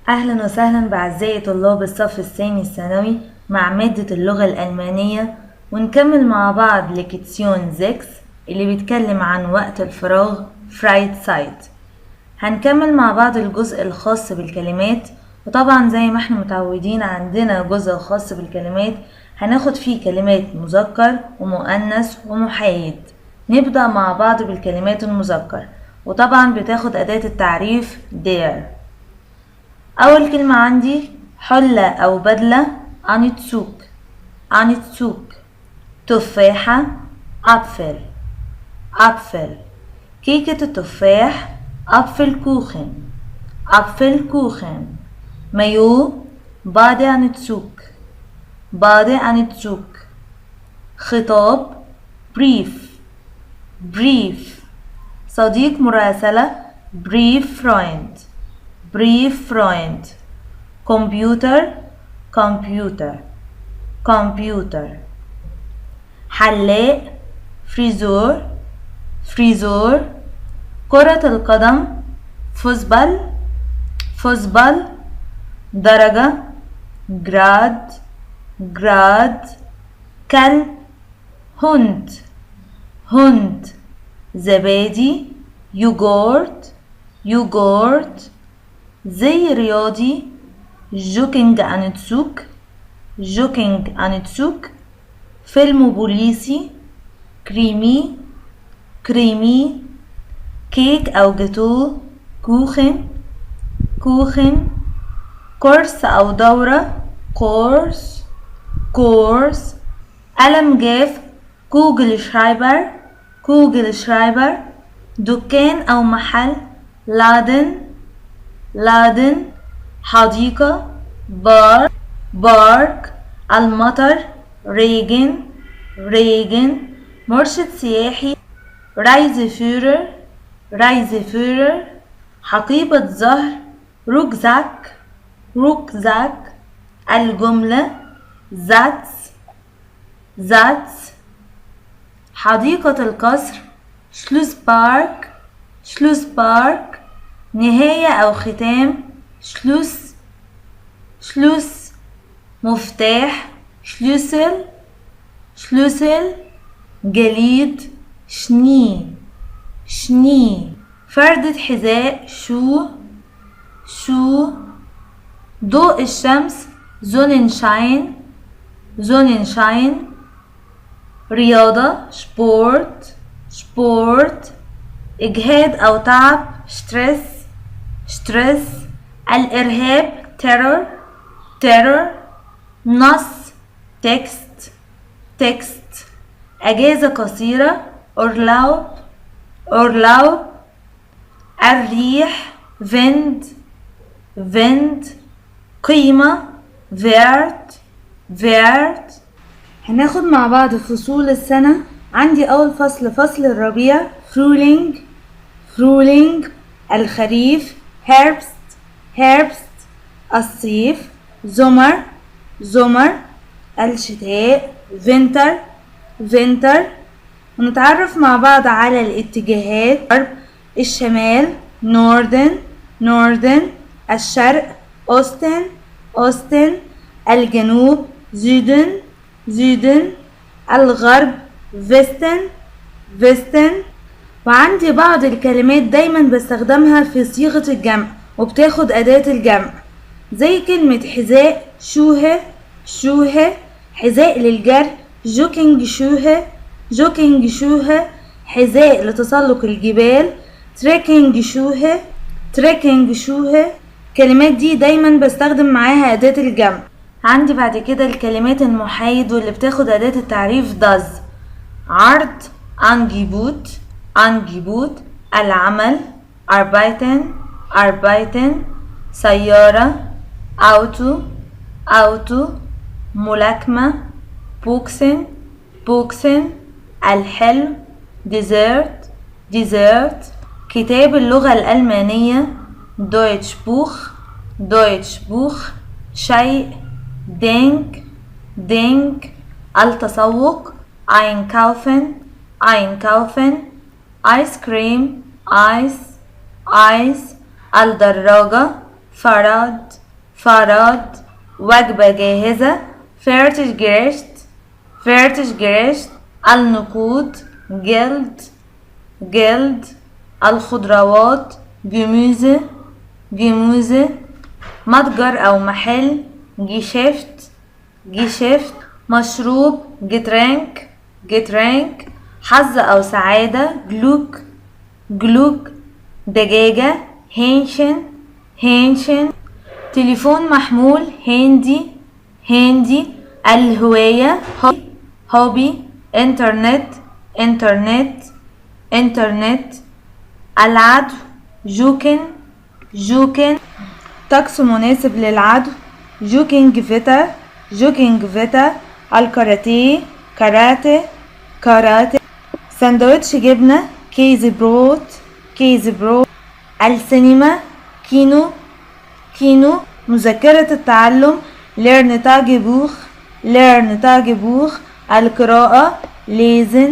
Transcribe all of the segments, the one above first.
أهلا وسهلا بأعزائي طلاب الصف الثاني الثانوي مع مادة اللغة الألمانية، ونكمل مع بعض Lektion 6 اللي بيتكلم عن وقت الفراغ Freizeit. هنكمل مع بعض الجزء الخاص بالكلمات، وطبعا زي ما احنا متعودين عندنا جزء خاص بالكلمات هناخد فيه كلمات مذكر ومؤنث ومحايد. نبدأ مع بعض بالكلمات المذكر، وطبعا بتاخد أداة التعريف der. أول كلمة عندي حلة أو بدلة Anzug، Anzug. تفاحة Apfel، Apfel. كيكة التفاح Apfelkuchen، Apfelkuchen. مايو Badeanzug، Badeanzug. خطاب Brief، Brief. صديق مراسلة Brieffreund، Brieffreund. كمبيوتر Computer، كمبيوتر. حلاق Friseur، Friseur. كرة القدم Fußball، Fußball. درجة Grad، Grad. كلب Hund، Hund. زبادي Joghurt، Joghurt. زي رياضي Jogginganzug، Jogginganzug. فيلم بوليسي Krimi، Krimi. كيك أو جاتو Kuchen، Kuchen. كورس أو دورة Kurs، Kurs. قلم جاف Kugelschreiber، Kugelschreiber. دكان أو محل Laden، Laden. حديقة Park، Park. المطر Regen، Regen. مرشد سياحي Reiseführer، Reiseführer. حقيبة ظهر Rucksack، Rucksack. الجملة Satz، Satz. حديقة القصر Schlosspark، Schlosspark. نهاية أو ختام Schluss، Schluss. مفتاح Schlüssel، Schlüssel. جليد Schnee، Schnee. فردة حذاء Schuh، Schuh. ضوء الشمس Sonnenschein، Sonnenschein. رياضة Sport، Sport. إجهاد أو تعب Stress، Stress. الإرهاب Terror، Terror. نص Text، Text. أجازة قصيرة Urlaub، Urlaub. الريح Wind، Wind. قيمة Wert، Wert. هناخد مع بعض فصول السنة. عندي أول فصل فصل الربيع Frühling، Frühling. الخريف Herbst، Herbst. الصيف Sommer، Sommer. الشتاء Winter، Winter. ونتعرف مع بعض على الاتجاهات. غرب الشمال Norden، Norden. الشرق Osten، Osten. الجنوب Süden، Süden. الغرب Westen، Westen. وعندي بعض الكلمات دايما بستخدمها في صيغة الجمع وبتاخد أداة الجمع، زي كلمة حذاء Schuhe، Schuhe. حذاء للجري Joggingschuhe، Joggingschuhe. حذاء لتسلق الجبال Trekkingschuhe، Trekkingschuhe. الكلمات دي دايما بستخدم معاها أداة الجمع. عندي بعد كده الكلمات المحايد واللي بتاخد أداة التعريف das. عرض Angebot، Angebot. العمل arbeiten، arbeiten. سيارة Auto، Auto. ملاكمة Boxen، Boxen. الحلو Dessert، Dessert. كتاب اللغة الألمانية Deutschbuch، Deutschbuch. شيء Ding، Ding. التسوق einkaufen، einkaufen. آيس كريم Eis، Eis. الدراجة Fahrrad. Fahrrad، وجبة جاهزة Fertiggericht، Fertiggericht، النقود Geld، Geld، الخضروات Gemüse، Gemüse، متجر أو محل Geschäft، Geschäft، مشروب Getränk، Getränk، حظ أو سعادة Glück، Glück، دجاجة Hähnchen، Hähnchen، تليفون محمول Handy، Handy، الهواية Hobby، انترنت، انترنت، انترنت، العدو joggen، joggen، طقس مناسب للعدو Joggingwetter، Joggingwetter، الكاراتيه Karate، Karate، سندوتش جبنة Käsebrot، Käsebrot، السينما Kino، Kino، مذكرة التعلم Lerntagebuch، Lerntagebuch، القراءة lesen،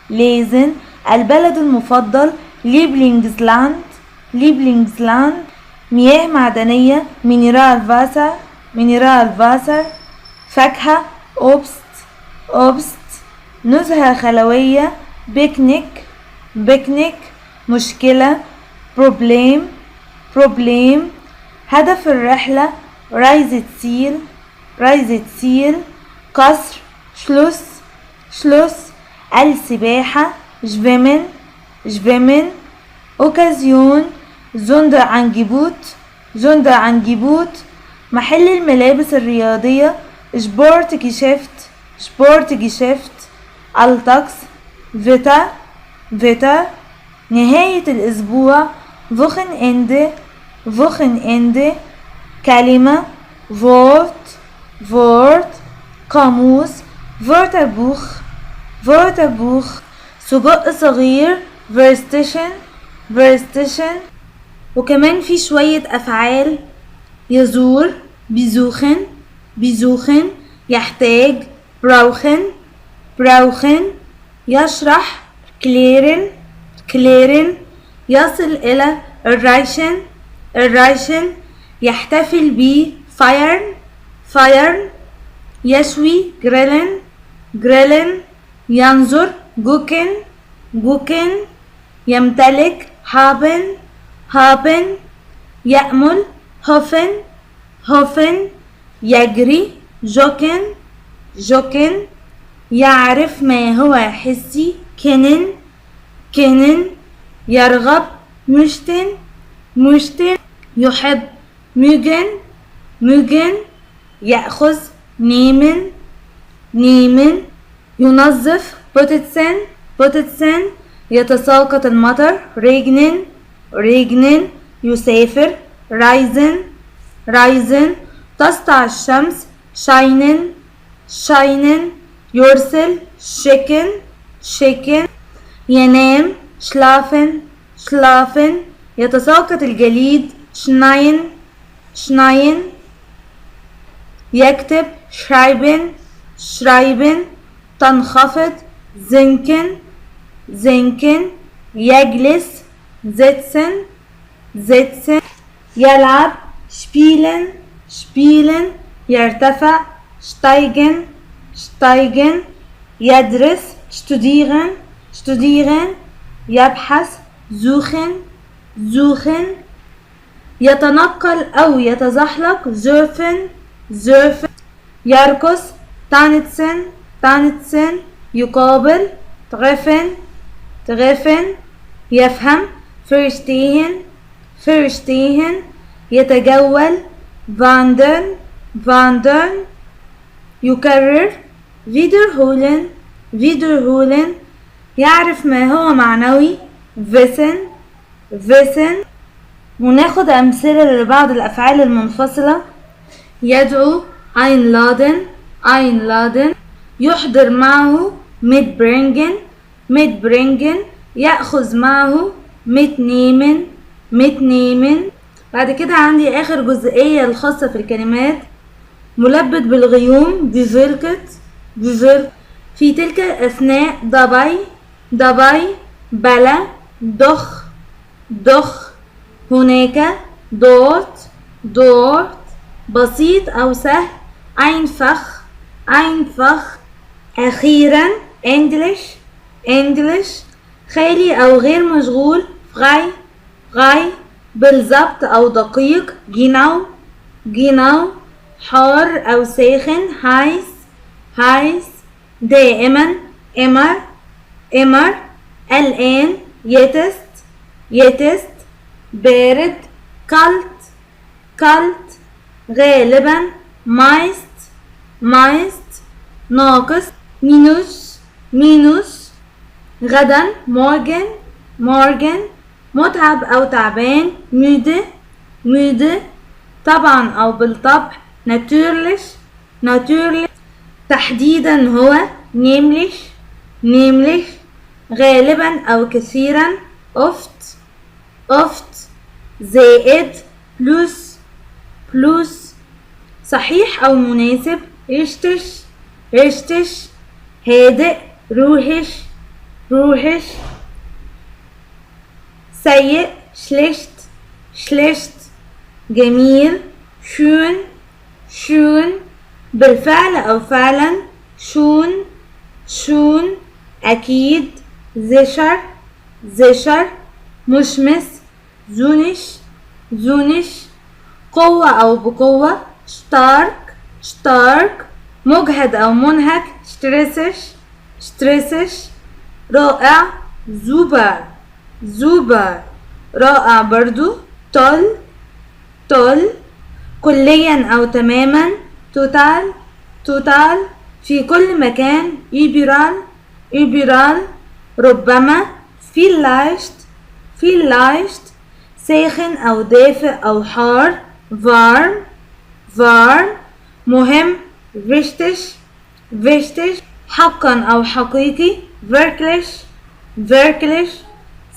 lesen، البلد المفضل Lieblingsland، Lieblingsland، مياه معدنية Mineralwasser، Mineralwasser، فاكهة Obst، Obst، نزهة خلوية Picknick، Picknick، مشكلة Problem، Problem، هدف الرحلة Reiseziel، Reiseziel، قصر Schloss، Schloss، السباحة Schwimmen، Schwimmen، Occasion، Sonderangebot، Sonderangebot، محل الملابس الرياضية Sportgeschäft، Sportgeschäft، الطقس Wetter، Wetter، نهاية الأسبوع Wochenende، Wochenende، كلمة Wort، Wort، قاموس Wörterbuch، Wörterbuch، سجق صغير Würstchen، Würstchen. وكمان في شوية أفعال يزور besuchen، besuchen، يحتاج brauchen، brauchen، يشرح erklären، erklären، يصل إلى erreichen، erreichen، يحتفل ب feiern، feiern، يشوي grillen، grillen، ينظر gucken، gucken، يمتلك haben، haben، يأمل hoffen، hoffen، يجري joggen، joggen، يعرف ما هو حسي kennen، kennen، يرغب möchten، möchten، يحب mögen، mögen، يأخذ nehmen، nehmen، ينظف putzen، putzen، يتساقط المطر regnen، regnen، يسافر reisen، reisen، تسطع الشمس scheinen، scheinen، يرسل schicken، schicken، ينام schlafen، schlafen، يتساقط الجليد schneien، schneien، يكتب schreiben، schreiben، تنخفض sinken، sinken، يجلس sitzen، sitzen، يلعب spielen، spielen، يرتفع steigen، steigen، يدرس studieren، studieren، يبحث suchen، suchen، يتنقل أو يتزحلق surfen، surfen، يرقص tanzen، tanzen، يقابل treffen، treffen، يفهم verstehen، verstehen، يتجول wandern، wandern، يكرر wiederholen، wiederholen، يعرف ما هو معنوي wissen، wissen. وناخد أمثلة لبعض الأفعال المنفصلة. يدعو einladen، einladen، يحضر معه mitbringen، mitbringen، يأخذ معه mitnehmen، mitnehmen. بعد كده عندي آخر جزئية الخاصة في الكلمات، ملبد بالغيوم bewölkt، bewölkt. في تلك الأثناء dabei، dabei، بلى doch، doch، هناك dort، dort، بسيط أو سهل einfach einfach، أخيرا endlich endlich، خالي أو غير مشغول frei frei، بالضبط أو دقيق genau genau، حار أو ساخن heiß heiß، دائما immer immer، الآن jetzt jetzt، بارد kalt kalt، غالبا meist meist، ناقص minus minus، غدا morgen morgen، متعب أو تعبان müde müde، طبعا أو بالطبع natürlich natürlich، تحديدا هو nämlich nämlich، غالبا أو كثيرا oft oft، زائد plus plus، صحيح أو مناسب richtig richtig، هادئ ruhig ruhig، سيء schlecht schlecht، جميل schön schön، بالفعل أو فعلا schon schon، أكيد sicher sicher، مشمس sonnig sonnig، قوة أو بقوة stark stark، مجهد أو منهك stressig stressig، رائع super super، رائع برضو toll toll، كليا أو تماما total total، في كل مكان überall überall، ربما vielleicht vielleicht، ساخن أو دافئ أو حار warm warm، مهم wichtig wichtig، حقا أو حقيقي wirklich wirklich،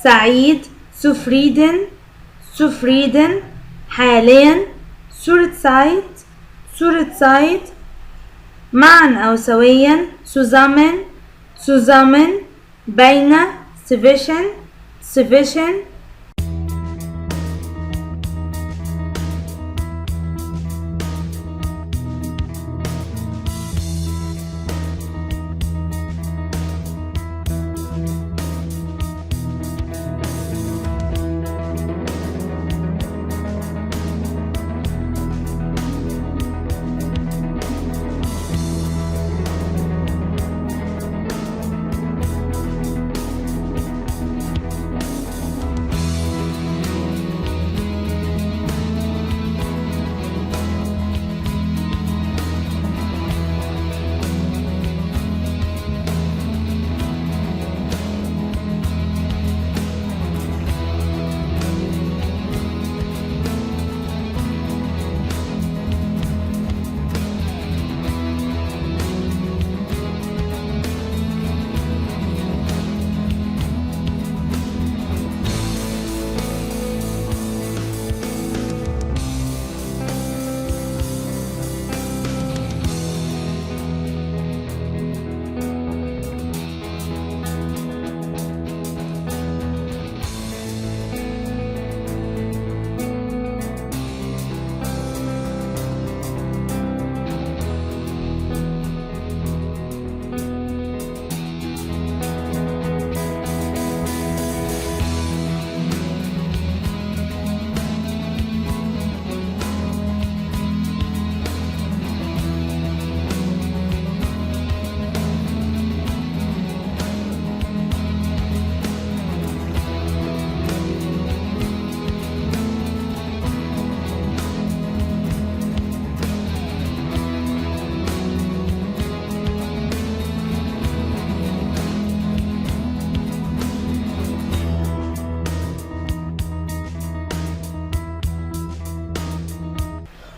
سعيد zufrieden zufrieden، حاليا zurzeit zurzeit، معا أو سويا zusammen zusammen، بين zwischen zwischen.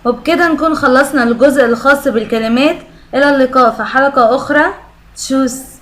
وبكده نكون خلصنا الجزء الخاص بالكلمات. إلى اللقاء في حلقة أخرى. تشوس.